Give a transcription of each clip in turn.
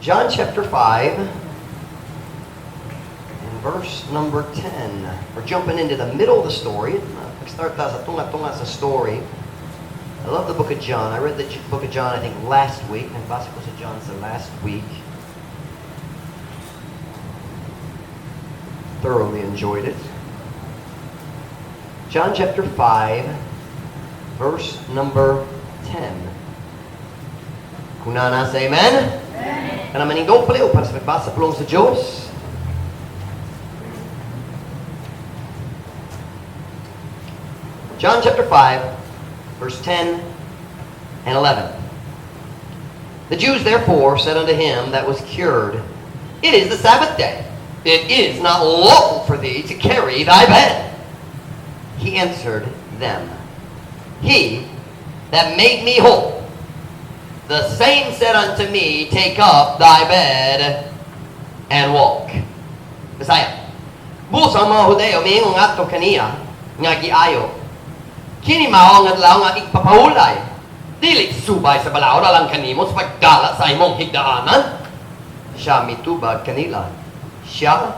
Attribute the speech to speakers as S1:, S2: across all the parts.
S1: John chapter 5 and verse number 10. We're jumping into the middle of the story. Start ta sa tunga-tunga sa story. I love the book of John. I read the book of John, I think, last week. Nagbasa ko sa John sa last week. Thoroughly enjoyed it. John chapter 5, verse number 10. Kung naa na, say amen. Amen. Kana manindog pala para sa pagbasa pulong sa Diyos. John chapter 5, verse 10 and 11. The Jews therefore said unto him that was cured, "It is the Sabbath day. It is not lawful for thee to carry thy bed." He answered them, "He that made me whole, the same said unto me, 'Take up thy bed and walk.'" Bisaya. Busa ang mga Hudeo miingon ngadto kaniya nga giayo, "Kini mao ang adlaw nga igpapahulay. Dili subay sa balaod alang kanimo sa pagdala sa imong higdaanan." Siya mitubag kanila, "Siya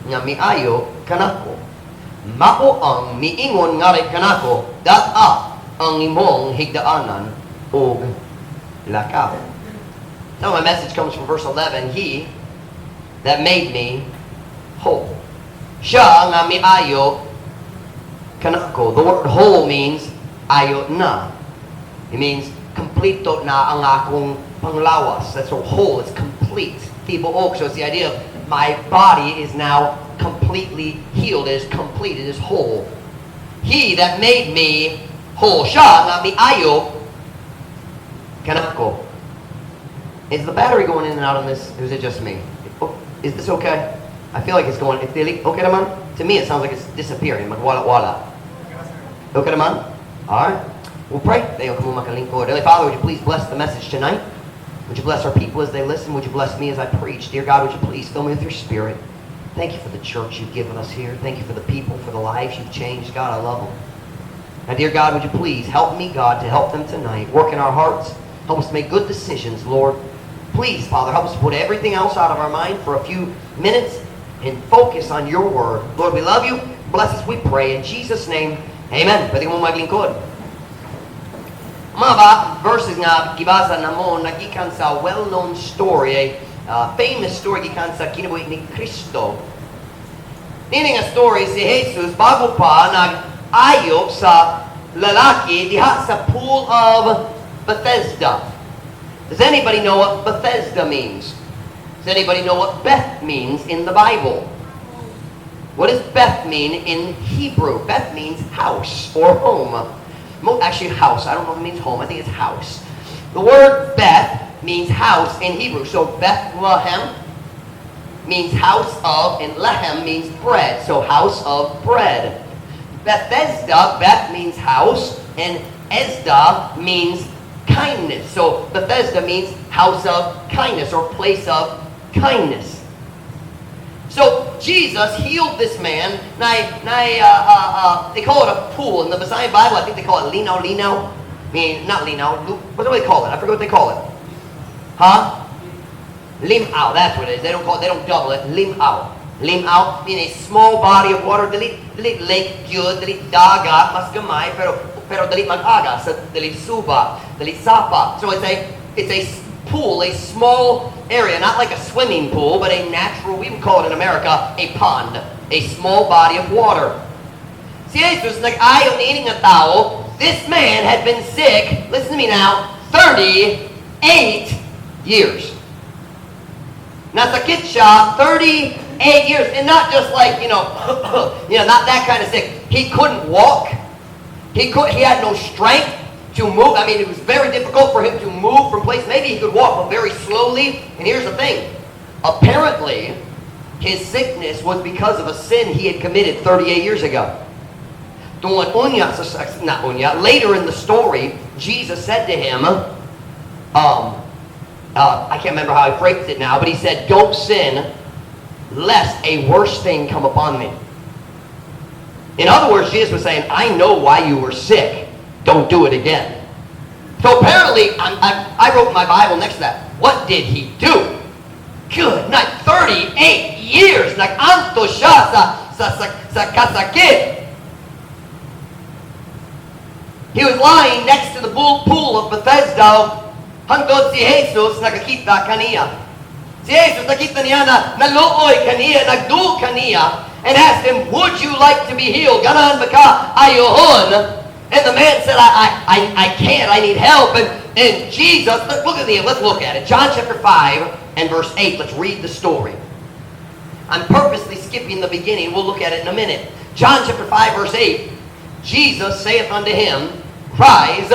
S1: nga miayo kanako, mao ang miingon ngari kanako, 'Dat-a ang imong higdaanan ug lakaw.'" Now my message comes from verse 11. He that made me whole. Siya nga miayo kanako. The word "whole" means ayo na. It means kompleto na ang akong panglawas. That's a whole. It's complete. Tibuok. So it's the idea of my body is now completely healed. It is complete. It is whole. He that made me whole. Siya nga miayo kanako. Is the battery going in and out on this? Or is it just me? Oh, is this okay? I feel like it's going. If they okay naman? To me, it sounds like it's disappearing. Magwala-wala. Okay naman? All right. We'll pray. Dayon kamo makalingkod. Heavenly Father, would you please bless the message tonight? Would you bless our people as they listen? Would you bless me as I preach? Dear God, would you please fill me with your Spirit? Thank you for the church you've given us here. Thank you for the people, for the lives you've changed. God, I love them. Now, dear God, would you please help me, God, to help them tonight. Work in our hearts. Help us to make good decisions, Lord. Please, Father, help us to put everything else out of our mind for a few minutes and focus on your word. Lord, we love you. Bless us, we pray. In Jesus' name, amen. Pwede mo maglingkod. Mga ba, verses nga gibasa namo nagikan sa well-known story, a famous story gikan sa kinabuhi ni Kristo. Niini nga story, si Jesus bago pa nag-ayo sa lalaki diha sa pool of Bethesda. Does anybody know what Bethesda means? Does anybody know what Beth means in the Bible? What does Beth mean in Hebrew? Beth means house or home. Actually, house. I don't know if it means home. I think it's house. The word Beth means house in Hebrew. So Bethlehem means house of, and Lehem means bread. So house of bread. Bethesda, Beth means house, and Esda means kindness. So Bethesda means house of kindness or place of kindness. So Jesus healed this man. They call it a pool. In the Visayan Bible, I think they call it linaw linaw. I mean, not linaw. What do they call it? I forget what they call it. Huh? Lim-aw. That's what it is. They don't call it, they don't double it. Lim-aw. Lim-aw meaning a small body of water. Dili, dili lake gyud, dili dagat, mas gamay, pero dili mag-aga, sa dili suba, dili sapa. So it's a pool, a small area, not like a swimming pool, but a natural, we would call it in America, a pond, a small body of water. Si Jesus nag-ayo niini nga tao. This man had been sick, listen to me now, 38 years. Nasakit siya 38 years. And not just like, not that kind of sick. He couldn't walk. He had no strength to move. I mean, it was very difficult for him to move from place. Maybe he could walk, but very slowly. And here's the thing. Apparently, his sickness was because of a sin he had committed 38 years ago. Tungod unya, not unya, later in the story, Jesus said to him, I can't remember how he phrased it now, but he said, "Don't sin, lest a worse thing come upon thee." In other words, Jesus was saying, "I know why you were sick. Don't do it again." So apparently, I wrote my Bible next to that. What did he do? Good night. 38 years. Nag-antos siya sa kasakit. He was lying next to the pool of Bethesda hangtod si Jesus nakakita kaniya. Si Jesus nakita niya na naluoy kaniya, nagduol kaniya, and asked him, "Would you like to be healed? Ganahan ba ka ayohon?" And the man said, "I can't, I need help." And Jesus, look at the, let's look at it. John chapter 5 and verse 8. Let's read the story. I'm purposely skipping the beginning. We'll look at it in a minute. John chapter 5 verse 8. Jesus saith unto him, "Rise,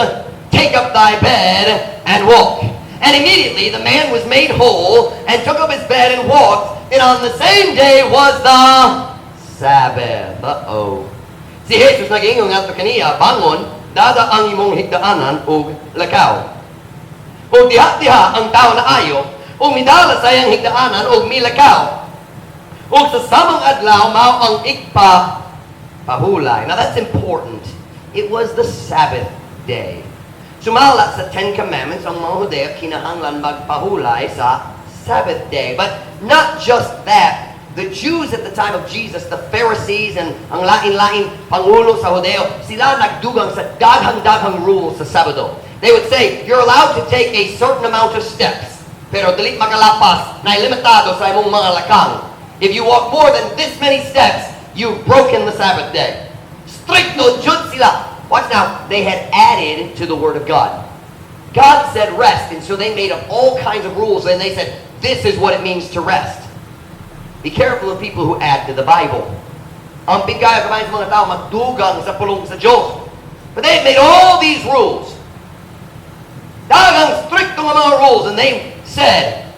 S1: take up thy bed, and walk." And immediately the man was made whole, and took up his bed and walked. And on the same day was the Sabbath. Uh-oh. Si Jesus nag-ingon ngadto kaniya, "Bangon, dada ang imong higdaanan ug lakaw." Ug diha-diha ang tao naayo, ug midala sa iyang higdaanan ug milakaw. Ug sa samang adlaw mao ang igpapahulay. Now that's important. It was the Sabbath day. Sumala sa Ten Commandments, ang mga Hudeo kinahanglan magpahulay sa Sabbath day. But not just that, the Jews at the time of Jesus, the Pharisees and ang lain-lain pangulo sa Hudeo, sila nagdugang sa daghang-daghang rules sa Sabado. They would say, "You're allowed to take a certain amount of steps, pero dili makalapas na limitado sa imong mga lakang. If you walk more than this many steps, you've broken the Sabbath day." Strikto jud sila. Watch now, they had added to the Word of God. God said rest, and so they made up all kinds of rules, and they said, "This is what it means to rest." Be careful of people who add to the Bible. Amping kaayo kumain sa mga tao, magdugang sa pulong sa Diyos. But they made all these rules. Daghang strikto nga mga rules, and they said,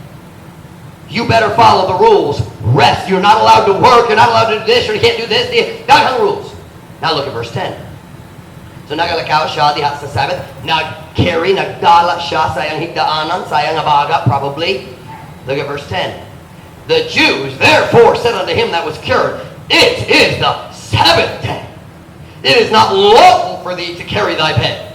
S1: "You better follow the rules. Rest. You're not allowed to work. You're not allowed to do this, or you can't do this." Daghang rules. Now look at verse 10. So nagalakaw siya diha sa Sabbath. Nag-carry, nagdala siya sa iyang higdaanan, sa iyang abaga, probably. Look at verse 10. The Jews therefore said unto him that was cured, "It is the Sabbath day. It is not lawful for thee to carry thy bed."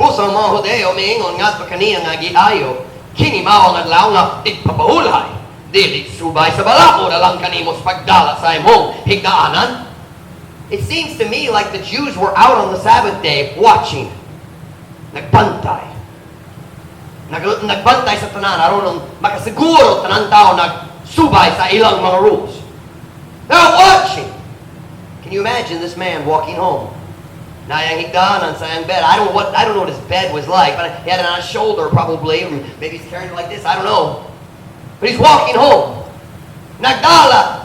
S1: Busa ang mga Hudeo miingon ngadto kaniya nga giayo, "Kini mao ang adlaw nga igpapahulay. Dili subay sa balakod alang kanimo sa pagdala sa imong higdaanan." It seems to me like the Jews were out on the Sabbath day watching. Nagbantay. Nagbantay sa tanan aron makasiguro tanan tao nagsubay sa ilang mga rules. They're watching. Can you imagine this man walking home? Naay iyang higdaanan sa iyang bed. I don't know what his bed was like, but he had it on his shoulder probably, or maybe he's carrying it like this. I don't know. But he's walking home. Nagdala.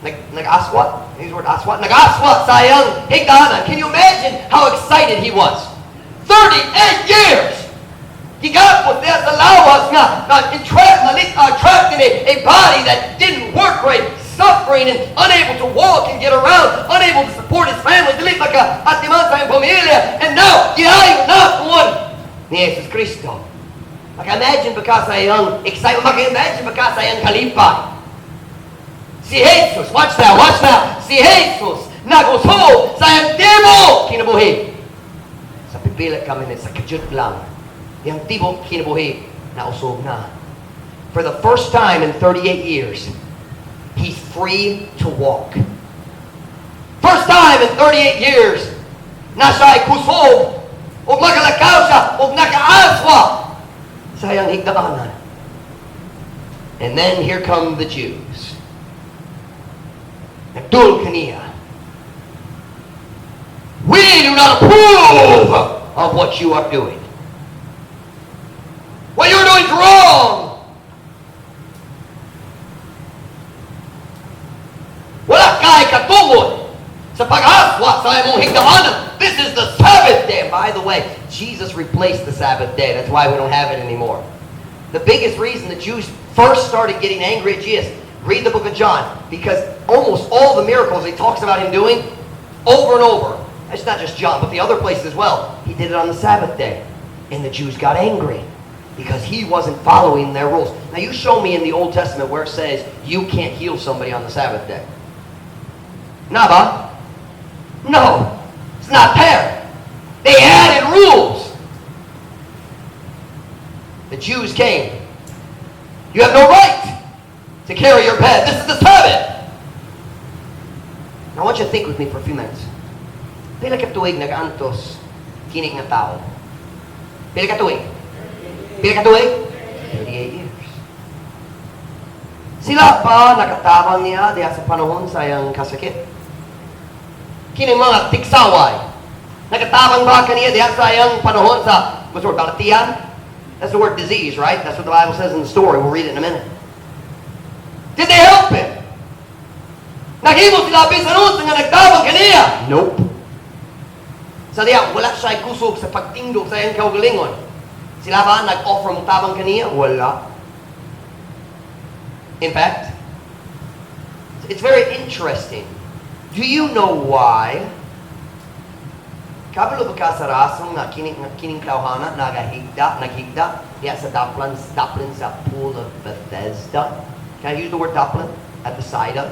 S1: Nag-aswat? Use the word aswat. Nag-aswat sa iyang higdaanan. Can you imagine how excited he was? 38 years! Gigapos niya sa lawas nga na entrapped, trapped in a body that didn't work right, suffering and unable to walk and get around, unable to support his family, dili maka atiman sa iyang pamilya, and now, giayo na tungod ni Jesus Cristo. Maka-imagine ba ka sa iyang excitement? Maka-imagine ba ka sa iyang kalipay? Si Jesus, watch now, watch now. Si Jesus nag-usog sa iyang tibok kinabuhi. Sa pipila kami sa kadyot lang. Iyang tibok kinabuhi, nausog na. For the first time in 38 years, he's free to walk. First time in 38 years, na siya ay kusog, ug makalakaw siya, ug nakaaswa sa iyang higdaanan. And then here come the Jews. Nagduol kaniya. "We do not approve of what you are doing. What you're doing is wrong. Wala kay katungod sa pag-aswa sa imong higdaanan. This is the Sabbath day." And by the way, Jesus replaced the Sabbath day. That's why we don't have it anymore. The biggest reason the Jews first started getting angry at Jesus, read the book of John, because almost all the miracles he talks about him doing, over and over, it's not just John, but the other places as well, he did it on the Sabbath day. And the Jews got angry because he wasn't following their rules. Now you show me in the Old Testament where it says you can't heal somebody on the Sabbath day. Naa ba? No. It's not there. They added rules. The Jews came. "You have no right." To carry your bed. This is the Sabbath. Now, I want you to think with me for a few minutes. Pila ka tuig nag-antos kini nga tao? Pila ka tuig? Pila ka tuig? 38 years. Sila ba nakatabang niya diha sa panahon sa iyang kasakit? Kini mga tiksaway, nakatabang ba kaniya diha sa iyang panahon sa, what's the word, balatian? That's the word "disease," right? That's what the Bible says in the story. We'll read it in a minute. Did they help him? Naghimo sila bisan unsa nga nagtabang kaniya? Nope. Sa diha, wala siya kusog sa pagtindog sa iyang kaugalingon. Sila ba nag-offer mo tabang kaniya? Wala. In fact, it's very interesting. Do you know why? Kabalo ba ka sa rason nga kining tawhana nagahigda, naghigda diha sa daplan sa pool of Bethesda? Can I use the word "daplan"? At the side of?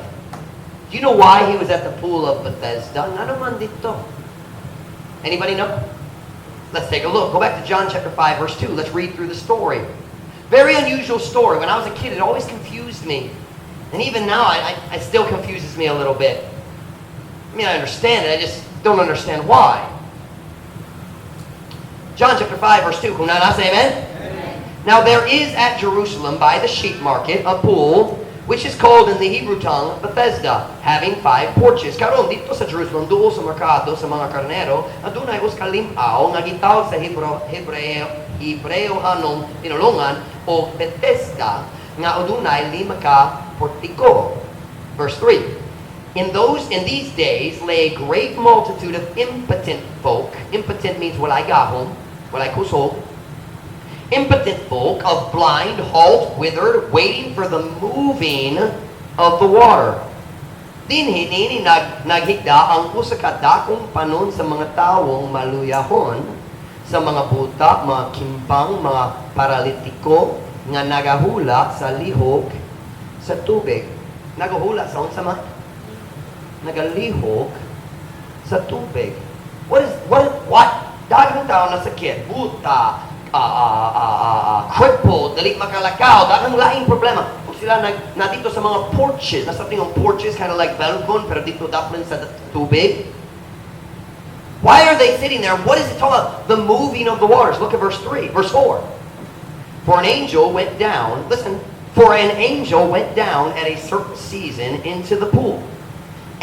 S1: Do you know why he was at the pool of Bethesda? Ngano man didto. Anybody know? Let's take a look. Go back to John chapter 5, verse 2. Let's read through the story. Very unusual story. When I was a kid, it always confused me. And even now, it still confuses me a little bit. I mean, I understand it. I just don't understand why. John chapter 5, verse 2. Kung naa na, say amen. Amen. Now there is at Jerusalem by the sheep market a pool, which is called in the Hebrew tongue Bethesda, having five porches. Karon didto sa Jerusalem, duol sa merkado sa mga karnero, adunay usa ka lim-aw nga gitawag sa Hebreo, Hebreohanong tinulongan o Bethesda, nga adunay lima ka portiko. Verse 3. In these days lay a great multitude of impotent folk. Impotent means walay gahom, walay kusog. Impotent folk of blind, halt, withered, waiting for the moving of the water. Dinhi niini naghigda ang usa ka dakong panon sa mga tawong maluyahon sa mga buta, mga kimpang, mga paralitiko nga nagahula sa lihok sa tubig. Nagahula sa unsa man? Nagalihok sa tubig. What is what? Daghang tao na sakit, buta, crippled, dali makalakaw, daghang laing problema. Kung sila na didto sa mga porches, nasa tingong porches, kind of like balcon, pero didto daplin sa tubig. Why are they sitting there? What is it talking about? The moving of the waters. Look at verse 3, verse 4. For an angel went down, listen, for an angel went down at a certain season into the pool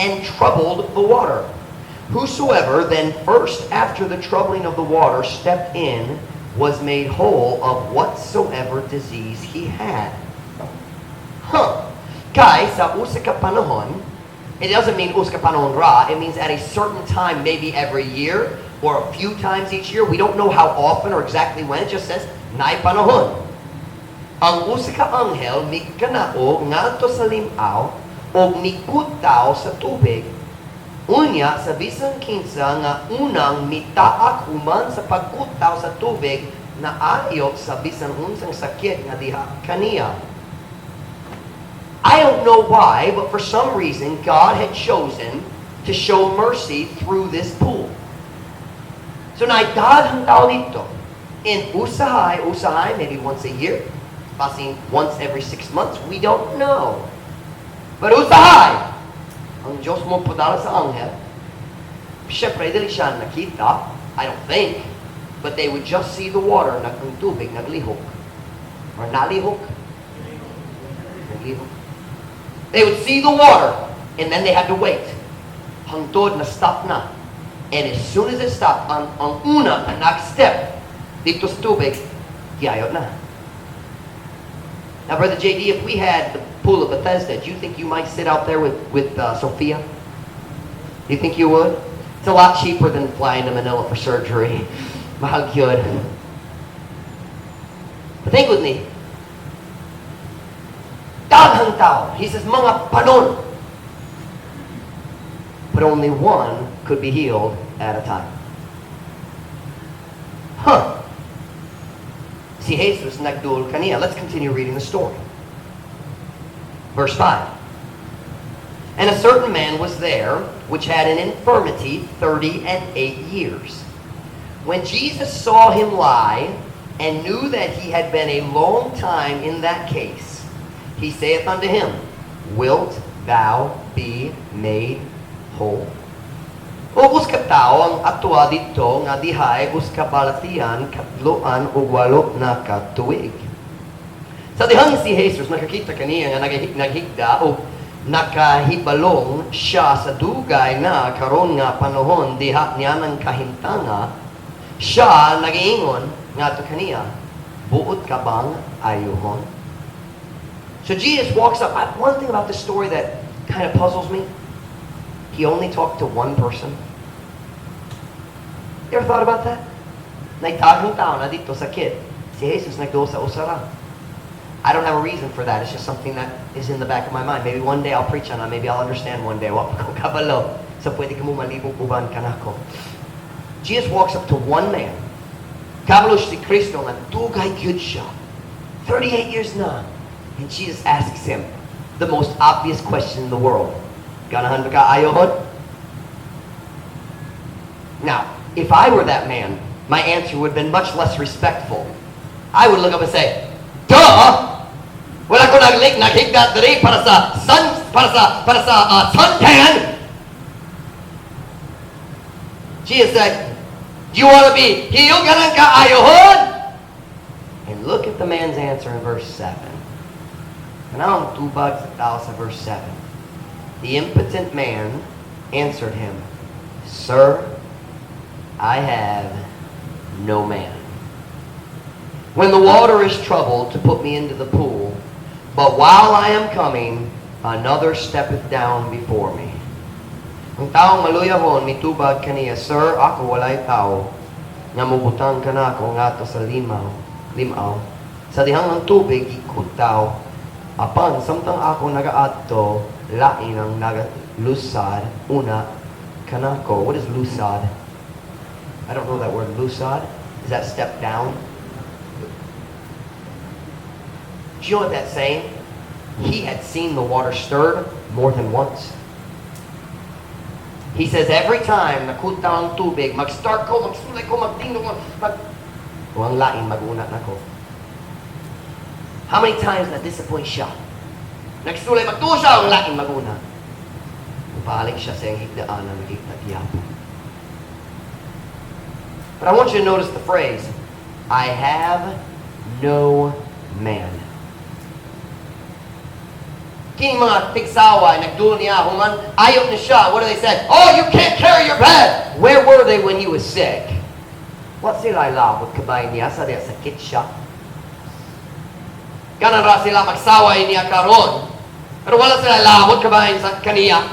S1: and troubled the water. Whosoever then first after the troubling of the water stepped in was made whole of whatsoever disease he had. Huh. Kay sa usa ka panahon, it doesn't mean usa ka panahon ra, it means at a certain time, maybe every year or a few times each year. We don't know how often or exactly when. It just says naay panahon. Ang usa ka anghel mikanaog ngadto sa limaw og mikutaw sa tubig. Unya sa bisan kinsa nga unang mitaak human sa pagkutaw sa tubig naayo sa bisan unsang sakit nga diha kaniya. I don't know why, but for some reason God had chosen to show mercy through this pool. So naay daghang tao didto. In usahay, usahay, maybe once a year, basin once every 6 months, we don't know. But usahay, ang Diyos mo padala sa anghel. Siyempre, dili siya nakita, I don't think, but they would just see the water, ang tubig, naglihok. Or nalihok? Naglihok. They would see the water, and then they had to wait. Hangtod na stop na. And as soon as it stopped, ang una na nag-step didto sa tubig, giayo na. Now, Brother JD, if we had the pool of Bethesda, do you think you might sit out there with Sophia? You think you would? It's a lot cheaper than flying to Manila for surgery. Mahal gyud. But think with me. Daghang tao. He says, mga panon. But only one could be healed at a time. Huh. Si Jesus nagduol kaniya. Let's continue reading the story. Verse 5. And a certain man was there, which had an infirmity 38 years. When Jesus saw him lie, and knew that he had been a long time in that case, he said unto him, "Wilt thou He saith unto him, "Wilt thou be made whole?" Ubos ka tawo ang atua didto nga dihay us ka balatian katloan ug walo na ka tuig. Sa dihang si Jesus nakakita kaniya nga naghigda og nakahibalong siya sa dugay na karon nga panahon diha niya ng kahimtanga, siya nagiingon ngadto kaniya, "Buot ka bang ayuhon?" So Jesus walks up. One thing about this story that kind of puzzles me, he only talked to one person. You ever thought about that? Naay daghang tao na didto sakit. Si Jesus nagduol sa usa ra. I don't have a reason for that. It's just something that is in the back of my mind. Maybe one day I'll preach on it. Maybe I'll understand one day. Wa pa ko kabalo. So pwede kamo malibog uban kanako. Jesus walks up to one man. Kabalo si Kristo nga dugay gyud siya. 38 years na. And Jesus asks him the most obvious question in the world. "Ganahan ba ka ayohon?" Now, if I were that man, my answer would have been much less respectful. I would look up and say, "Duh! Wala ko naghigda diri para sa suntan." Jesus said, "Do you want to be healed? Ganahan ka ayohon?" And look at the man's answer in verse 7. Tan-awa ang tubag sa tao sa verse 7. The impotent man answered him, "Sir, I have no man, when the water is troubled, to put me into the pool, but while I am coming, another steppeth down before me." Ang taong maluyahon, mitubag kaniya, "Sir, ako walay tao nga mubutang kanako ngadto sa limaw. Sa dihang ang tubig, gikutaw, apan samtang ako nagaadto, lain ang nagalusad una kanako." What is lusad? I don't know that word, lusad. Is that step down? Do you know what that's saying? He had seen the water stirred more than once. He says, "Every time nakutaw ang tubig, mag-start ko, magsulay ko, magtingog, o ang lain mag-una nako." How many times na disappoint siya? Nagsulay, magtuo siya, ang lain mag-una. Balik siya sa iyang higdaan na naghigda gyapon. But I want you to notice the phrase, "I have no man." Kining mga tigsaway, nagduol niya, human, ayo na siya. What do they say? "Oh, you can't carry your bed." Where were they when he was sick? Wa sila labot kabahin niya sa diya sakit siya? Ganahan ra sila magsaway niya karon. Pero wala sila labot kabahin sa kaniya.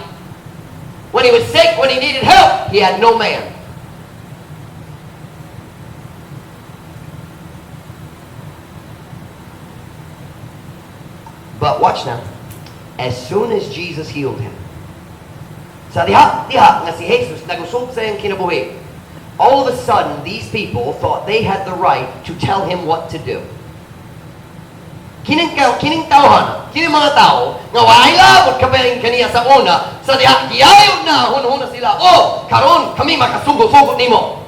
S1: When he was sick, when he needed help, he had no man. But watch now. As soon as Jesus healed him, sa diha, diha nga si Jesus nagusog sa iyang kinabuhi, all of a sudden, these people thought they had the right to tell him what to do. Kining tawhan, kining mga tao, nga walay labot kabahin kaniya sa una, sa diha, giayo na, hunahuna sila, "Oh, karon kami makasugo-sugo nimo."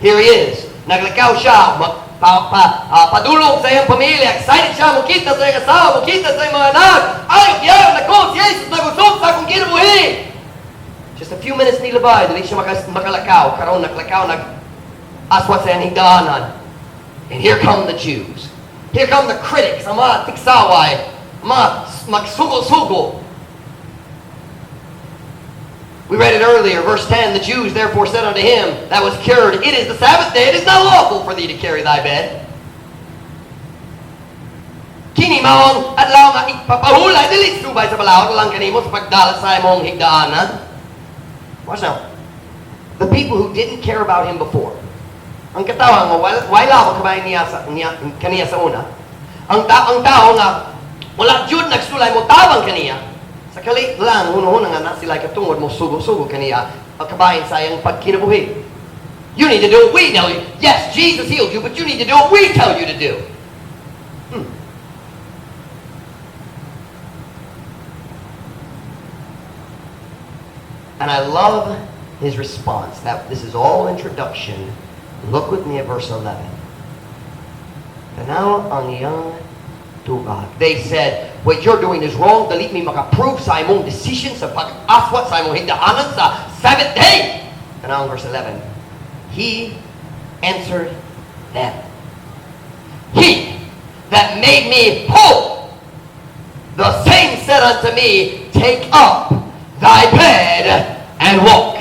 S1: Here he is. Naglakaw siya, mag, pa, pa, padulong sa iyang pamilya, excited siya, mukita sa iyang asawa, mukita sa iyang mga anak. "Ay, giayo na ko, si Jesus nagusog sa akong kinabuhi." Just a few minutes nilabay, dili siya makalakaw. Karon naglakaw, nag aswat sa iyang higdaanan. And here come the Jews. Here come the critics, ang mga tigsaway, mga magsugo-sugo. We read it earlier, verse 10, "The Jews therefore said unto him that was cured, 'It is the Sabbath day, it is not lawful for thee to carry thy bed.'" Kini mao ang adlaw nga ipapahulay, dili subay sa balaod lang kanimo sa pagdala sa imong higdaanan. Watch now. The people who didn't care about him before, ang katawhan nga way labot kabahin niya, kaniya sa una, ang tao nga wala jud nagsulay mo tabang kaniya, sa kalit lang, hunahuna nga naa sila katungod mo sugo-sugo kaniya, ang kabahin sa iyang pagkinabuhi. "You need to do what we tell you. Yes, Jesus healed you, but you need to do what we tell you to do." And I love his response. That this is all introduction. Look with me at verse 11. Tanawa ang iyang tubag. They said, "What you're doing is wrong. Dili mi maka-approve sa imong decision sa pag-aswat sa imong higdaanan sa Sabbath day." Tanawa verse 11. He answered them, "He that made me whole, the same said unto me, 'Take up thy bed and walk.'"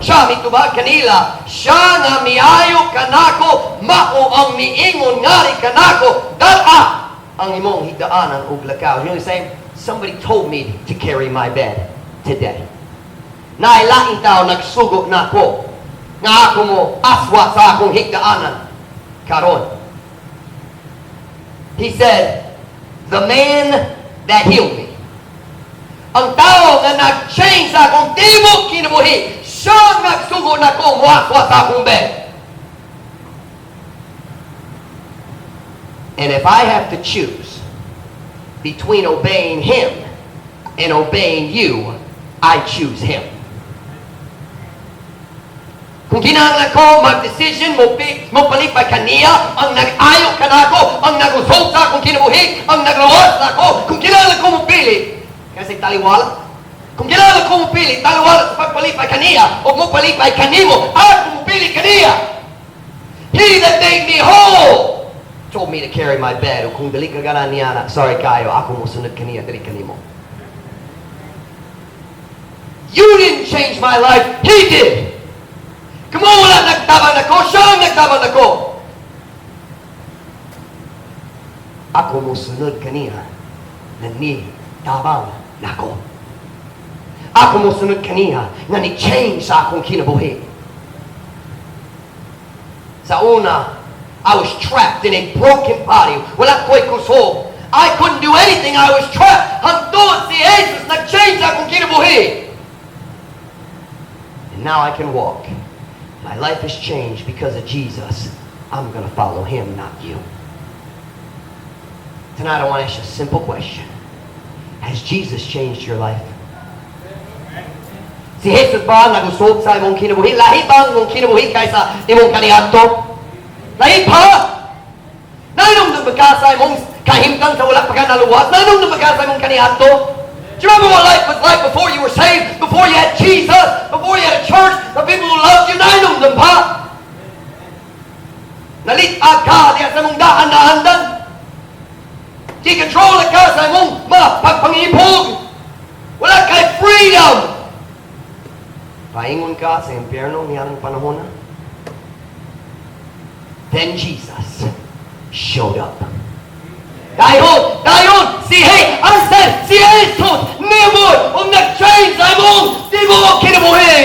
S1: Siya mitubag kanila, "Siya nga miayo kanako, mao ang miingon ngari kanako, 'Dal-a ang imong higdaanan ug lakaw.'" You know what I'm saying? Somebody told me to carry my bed today. Naay laing tao nagsugo nako nga ako mo aswat sa akong higdaanan karon. He said, "The man that healed me." Ang tao nga nag-change sa akong tibok kinabuhi, siya ang nagsugo nako moaswat sa akong bed. And if I have to choose between obeying him and obeying you, I choose him. Kung kinahanglan ko mag-decision, mo palipay kaniya, ang nag-ayo kanako, ang nag-usog sa akong kinabuhi, ang nagluwas nako, kung kinahanglan ko mo pili, kasi taliwala, kung kinahanglan ko mo pili, taliwala sa pagpalipay kaniya, o mo palipay kanimo, ako mo pili kaniya. He that made me whole told me to carry my bed. O kung dili ka ganahan niya na, sorry kayo, ako mo sunod kaniya, dili kanimo. You didn't change my life, He did. Kamo wala nagtabang nako, siya ang nagtabang nako. Ako mo sunod kaniya na ni tabang nako. Ako mo sunod kaniya nga ni change sa akong kinabuhi. Sa una, I was trapped in a broken body. Wala ko'y kusog. I couldn't do anything. I was trapped. Hangtod si Jesus nag-change sa akong kinabuhi. And now I can walk. My life has changed because of Jesus. I'm going to follow Him, not you. Tonight I want to ask you a simple question. Has Jesus changed your life? Si Jesus ba nag-usog sa imong kinabuhi? Lahi ba ang imong kinabuhi kaysa imong kaniadto? Lahi pa! Nahinumdum ba ka sa imong kahimtang sa wala pa ka naluwas? Nahinumdum ba ka sa imong kaniadto? Do you remember what life was like before you were saved? Before you had Jesus? Before you had a church? The people who loved you? Nahinumdum pa? Nalit-ag ka diya sa imong daan-daandan? Gi-control ka sa imong mga pagpangibog? Wala kay freedom! Paingon ka sa impyerno niyanang panahon na? Then Jesus showed up. Dayon, dayon, si Hey, I said, si Jesus, niabot, ug nag-change sa imong tibuok kinabuhi.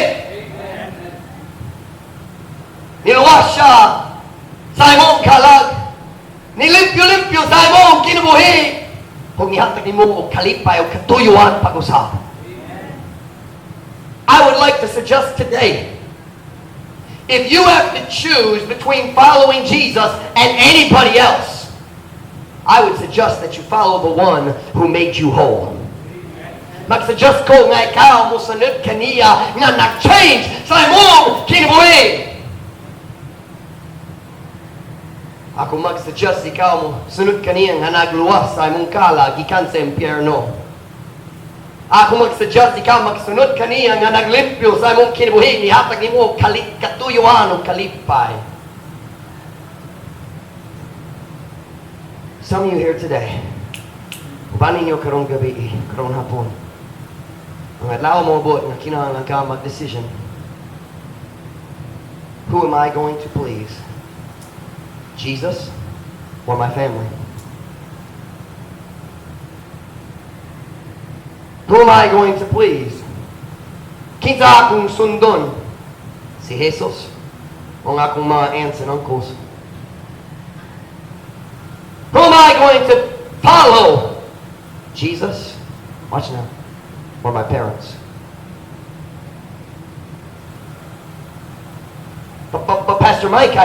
S1: Niluwas siya sa imong kalag. Nilimpyo-limpyo sa imong kinabuhi. Ug nihatag nimo og kalipay og katuyuan pag-usab. I would like to suggest today, if you have to choose between following Jesus and anybody else, I would suggest that you follow the one who made you whole. Mag-suggest ko nga ikaw mo sunod kaniya nga nag-change sa imong kinabuhi. Ako mag-suggest ikaw mo sunod kaniya nga nagluwas sa imong kalag gikan sa impyerno. Ako mag-suggest ikaw magsunod kaniya nga naglimpyo sa imong kinabuhi, nihatag nimo katuyuan o kalipay. Some of you here today, uban ninyo karong gabi, karong hapon. Ang adlaw mo abot nga kinahanglan ka mag-decision. Who am I going to please? Jesus or my family? Who am I going to please? Kinsa akong sundon? Si Jesus o ang akong mga aunts and uncles? Who am I going to follow? Jesus? Watch now. Or my parents? But Pastor Mike,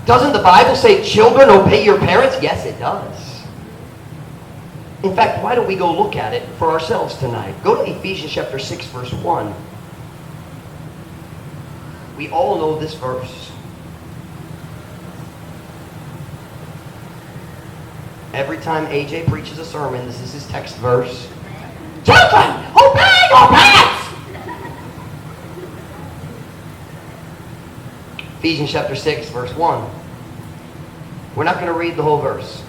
S1: doesn't the Bible say children obey your parents? Yes, it does. In fact, why don't we go look at it for ourselves tonight? Go to Ephesians chapter 6, verse 1. We all know this verse. Every time AJ preaches a sermon, this is his text verse. Children, obey your parents! Ephesians chapter 6, verse 1. We're not going to read the whole verse.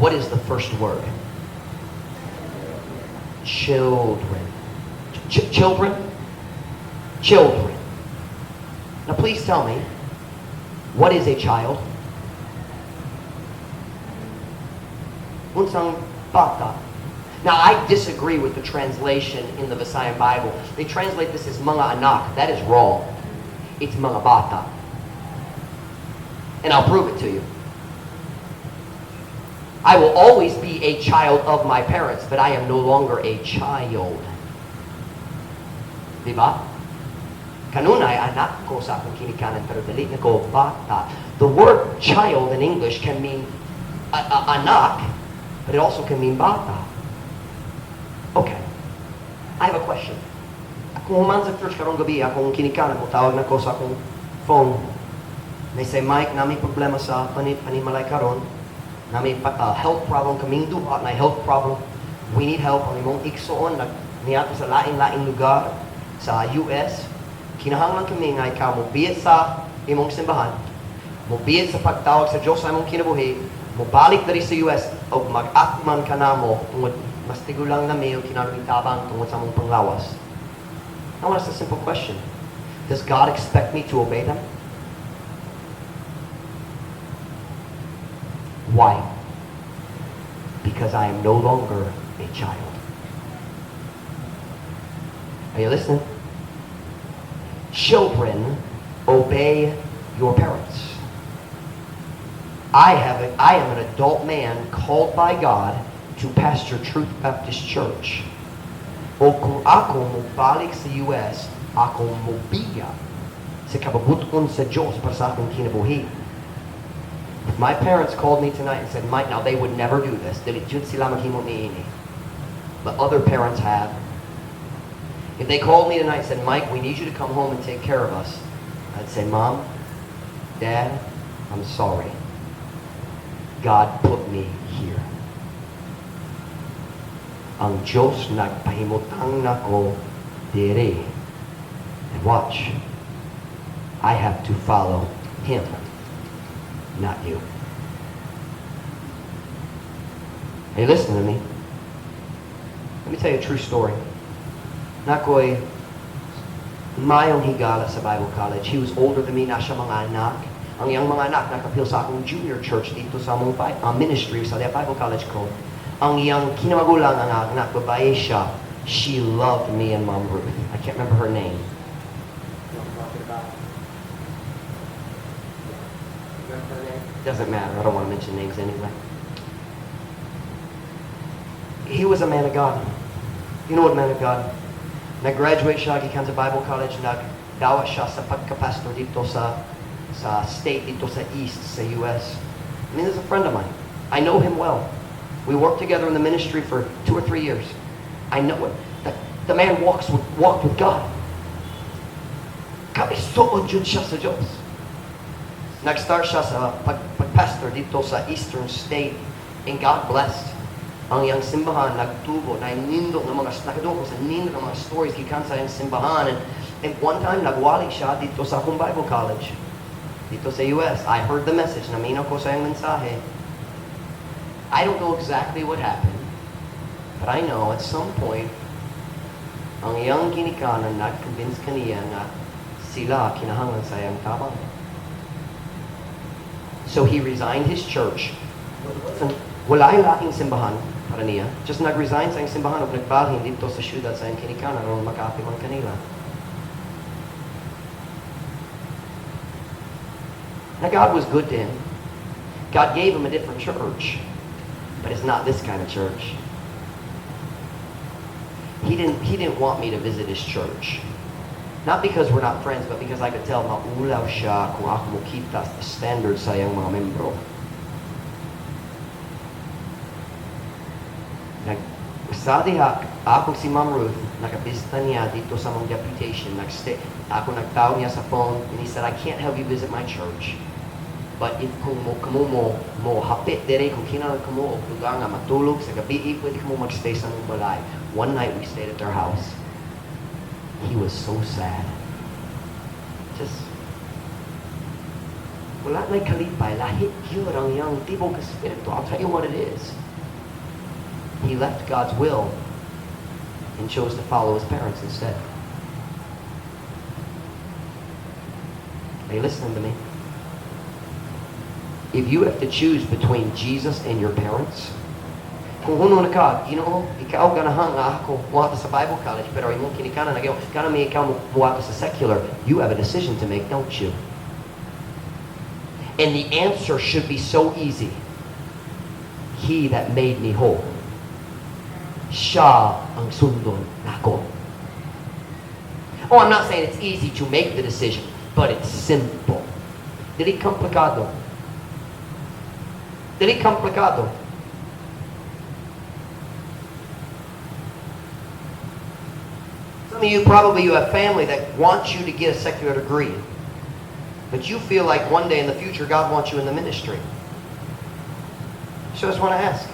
S1: What is the first word? Children. Children? Children. Now please tell me, what is a child? Unsang bata? Now, I disagree with the translation in the Visayan Bible. They translate this as mga anak. That is wrong. It's mga bata. And I'll prove it to you. I will always be a child of my parents, but I am no longer a child. Diba? Kanunay, anak ko sa akong kinikanan, pero dili na ko bata. The word "child" in English can mean anak, but it also can mean bata. Okay. I have a question. Kung human sa church karong gabi, akong kinikanan, motawag na ko sa akong phone. They say, "Mike, naa mi problema sa panimalay karon. Naa mi health problem kaming duha, na health problem. We need help. Ang imong igsoon, nag niadto sa lain-laing lugar sa US. Kinahanglan kami nga ikaw mobiya sa imong simbahan, mobiya sa pagtawag sa Diyos sa imong kinabuhi, mobalik diri sa US o mag-atiman ka namo tungod mas tigulang na mi o kinahanglan tabang tungod sa among panglawas." I want to ask a simple question. Does God expect me to obey them? Why? Because I am no longer a child. Are you listening? Children, obey your parents. I am an adult man called by God to pastor Truth Baptist Church. O kung ako mobalik sa US, ako mobiya sa kabubut-on sa Diyos para sa akong kinabuhi. If my parents called me tonight and said, "Mike," now they would never do this. Dili jud sila maghimo niini. But other parents have. If they called me tonight and said, "Mike, we need you to come home and take care of us," I'd say, "Mom, Dad, I'm sorry. God put me here. Ang Diyos nagpahimutang nako diri. And watch, I have to follow Him, not you." Are you listening to me? Let me tell you a true story. Naa ko'y maayong higala sa Bible college. He was older than me, naa siya mga anak. Ang iyang mga anak nakapil sa akong junior church dito sa among ministry sa Bible college ko. Ang iyang kinamagulang, ang anak, babae siya. She loved me and Mom Ruth. I can't remember her name. You know what I'm talking about? Remember her name? Doesn't matter. I don't want to mention names anyway. He was a man of God. You know what man of God? Nag-graduate siya gikan sa Bible College, nagdawa siya sa pagka-pastor dito sa state, dito sa East, sa US. I mean, he's a friend of mine. I know him well. We worked together in the ministry for 2 or 3 years. I know it. The man walked with God. Kaisuod jud siya sa Diyos. Nag-start siya sa pag-pastor dito sa Eastern State and God blessed. Ang iyang simbahan nagtubo, na nindot ng mga, nakadungog ko sa nindot ng mga stories gikan sa iyang simbahan. And one time, nagwali siya dito sa akong Bible college. Dito sa US. I heard the message. Naminaw ko sa iyang mensahe. I don't know exactly what happened, but I know at some point, ang iyang ginikanan nag-convince kaniya nga sila kinahanglan sa iyang tabang. So he resigned his church. Wala yung laing simbahan para niya. Just nag-resign sa iyang simbahan o nagbalhin dito sa syudad sa iyang kinikanan aron makaatiman kanila. Now God was good to him. God gave him a different church. But it's not this kind of church. He didn't want me to visit his church. Not because we're not friends, but because I could tell maulaw siya kung ako mokita the standards sa iyang mga membro. Nag, sa diha, ako si Ma'am Ruth, nakabisita niya dito sa among deputation. Nagstay, ako nagtawag niya sa phone, and he said, "I can't have you visit my church." But if kung mo kamo mo hapit diri, kung kinahanglan kamo og lugar nga matulog sa gabi, pwede kamo magstay sa among balay. One night we stayed at their house. He was so sad. Just wala na'y kalipay, lahi gyud ang iyang tibok espiritu. I'll tell you what it is. He left God's will and chose to follow his parents instead. Are you listening to me? If you have to choose between Jesus and your parents, kung huno na ka, Ginoo, ikaw ganahan nga ako moadto sa Bible college, pero imong kinikanan na gana mi ikaw moadto sa secular, you have a decision to make, don't you? And the answer should be so easy. He that made me whole. Siya ang sundon nako. Oh, I'm not saying it's easy to make the decision, but it's simple. Dili komplikado. Dili komplikado. Some of you, probably you have family that wants you to get a secular degree. But you feel like one day in the future God wants you in the ministry. So I just want to ask.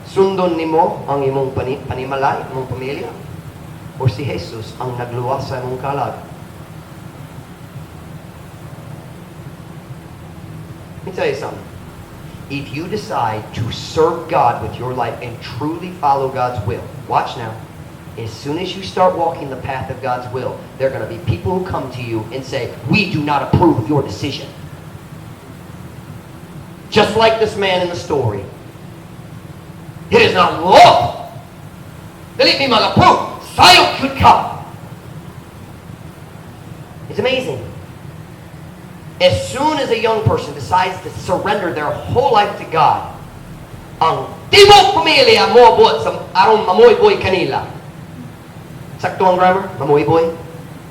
S1: Sundon nimo ang imong panimalay, imong pamilya? O si Jesus ang nagluwas sa imong kalag? Let me tell you something. If you decide to serve God with your life and truly follow God's will, watch now. As soon as you start walking the path of God's will, there are going to be people who come to you and say, "We do not approve of your decision." Just like this man in the story. "It is not lawful. Dili mi mag-approve. Sayop gyud ka." It's amazing. As soon as a young person decides to surrender their whole life to God, ang tibok pamilya moabot sa aron mamoy-boy kanila. Sakto ang grammar? Mamoy-boy?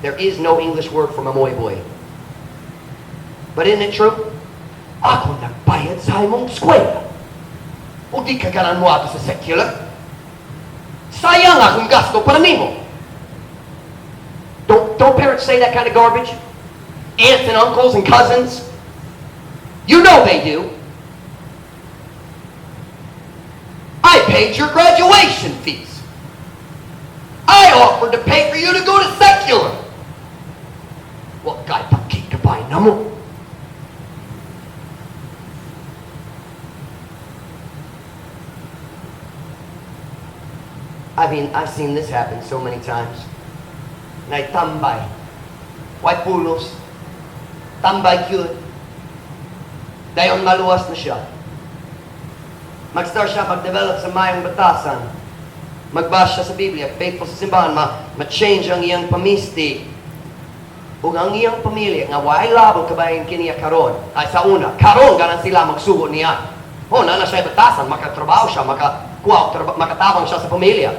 S1: There is no English word for mamoy-boy. But isn't it true? "Ako nagbayad sa imong eskwela. O di ka ganahan moadto sa secular? Sayang akong gasto para nimo." Don't parents say that kind of garbage? Aunts and uncles and cousins? You know they do. "I paid your graduation fees. I offered to pay for you to go to secular. Wa kay pakikabay namo?" I mean, I've seen this happen so many times. Naay tambay. Way pulos. Tambay gyud. Dayon maluwas na siya. Mag-start siya mag-develop sa mayong batasan. Magbasa siya sa Biblia, faithful sa simbahan, ma-change ang iyang pamisti. Ug ang iyang pamilya, nga way labot kabahin kaniya karon, ay sa una, karon ganahan sila magsugo niya. Oh, naa na siya batasan, makatrabaho siya, makakuha, makatabang siya sa pamilya.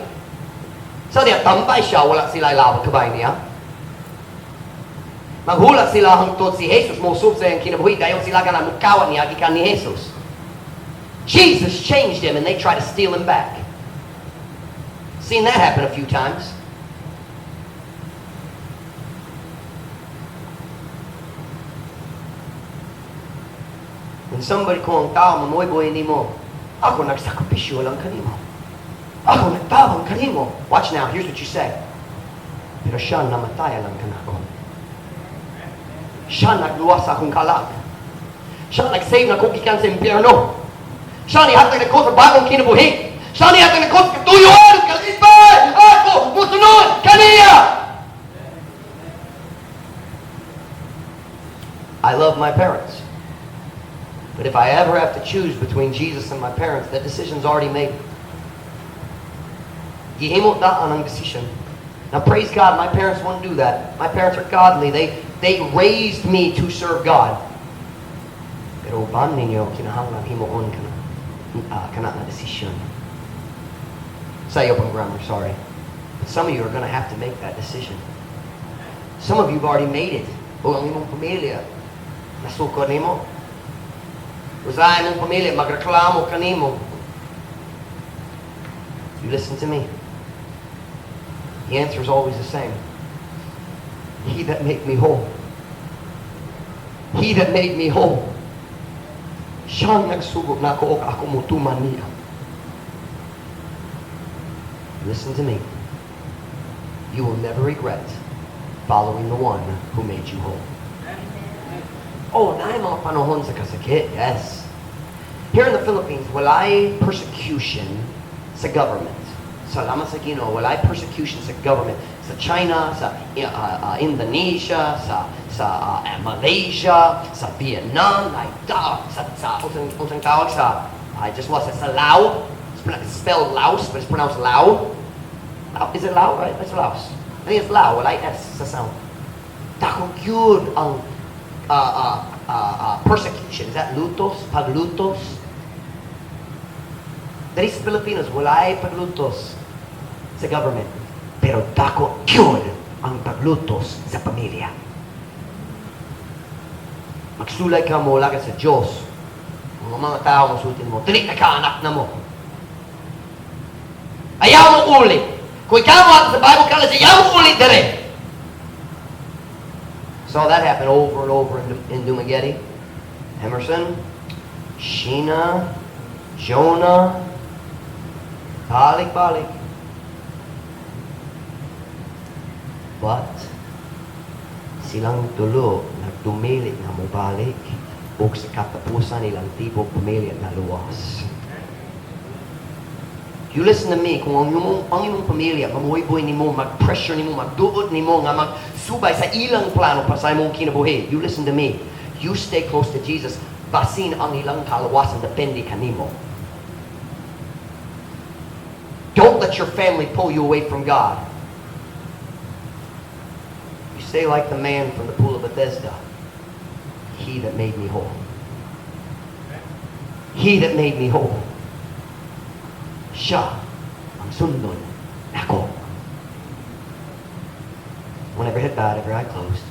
S1: Sa diya, tambay siya, wala sila labot kabahin niya. Maghulat sila hangtod si Jesus mosub sa iyang kinabuhi, dayon sila ganahan mukawat niya gikan ni Jesus. Jesus changed him and they try to steal him back. Seen that happen a few times. When somebody, kung ang tao mamoy-boy nimo, "Ako nagsakripisyo lang kanimo. Ako nagtabang kanimo." Watch now, here's what you say. "Pero siya namatay lang kanako. Siya nagluwas sa akong kalag. Siya nag-save nako gikan sa impyerno. Siya nihatag nako sa bagong kinabuhi. Siya nihatag nako sa katuyuan ug kalipay. Ako musunod kaniya." I love my parents. But if I ever have to choose between Jesus and my parents, that decision's already made. Gihimo daan ang decision. Now, praise God, my parents wouldn't do that. My parents are godly. They raised me to serve God. Pero uban ninyo, kinahanglan himuon kana na decision. Sayop ang grammar, sorry. But some of you are going to have to make that decision. Some of you have already made it. O ang imong pamilya, nasuko nimo. Usahay imong pamilya, magreklamo kanimo. You listen to me. The answer is always the same. He that made me whole. He that made me whole. Siyang nagsugo nako og ako mutuman niya. Listen to me. You will never regret following the one who made you whole. Oh, naay mga panahon sa kasakit, yes. Here in the Philippines, walay persecution sa government. Salamat sa Ginoo, walay persecution sa government. Sa China, sa Indonesia, sa Malaysia, sa Vietnam, like da, sa unsang tawag sa, I just lost it, sa Lao. It's spelled Laos, but it's pronounced Lao. Lao. Is it Lao, right? It's Laos. I think it's Lao, walay S sa sound. Dako gyud ang persecution. Is that lutos? Paglutos? Diri sa Pilipinas, walay paglutos sa government. Pero dako gyud ang paglutos sa pamilya. Magsulay ka mo, ka sa Diyos. Mga mga tao mosulti nimo, "Dili na ka anak namo. Ayaw mo uli. Kung ikaw mo sa Bible College, ayaw mo uli diri." Saw that happen over and over in Dumaguete. Emerson, Sheena, Jonah, balik, balik. But silang tulo nagdumili nga mobalik ug sa katapusan ilang tibok pamilya naluwas. You listen to me, kung ang imong pamilya, mamuhiboy nimo, mag-pressure nimo, magduot nimo, nga magsubay sa ilang plano para sa imong kinabuhi. You listen to me. You stay close to Jesus, basin ang ilang kaluwasan depende kanimo. Don't let your family pull you away from God. You say like the man from the pool of Bethesda, "He that made me whole. He that made me whole. Siya ang sundon nako." When every head bowed, every eye closed.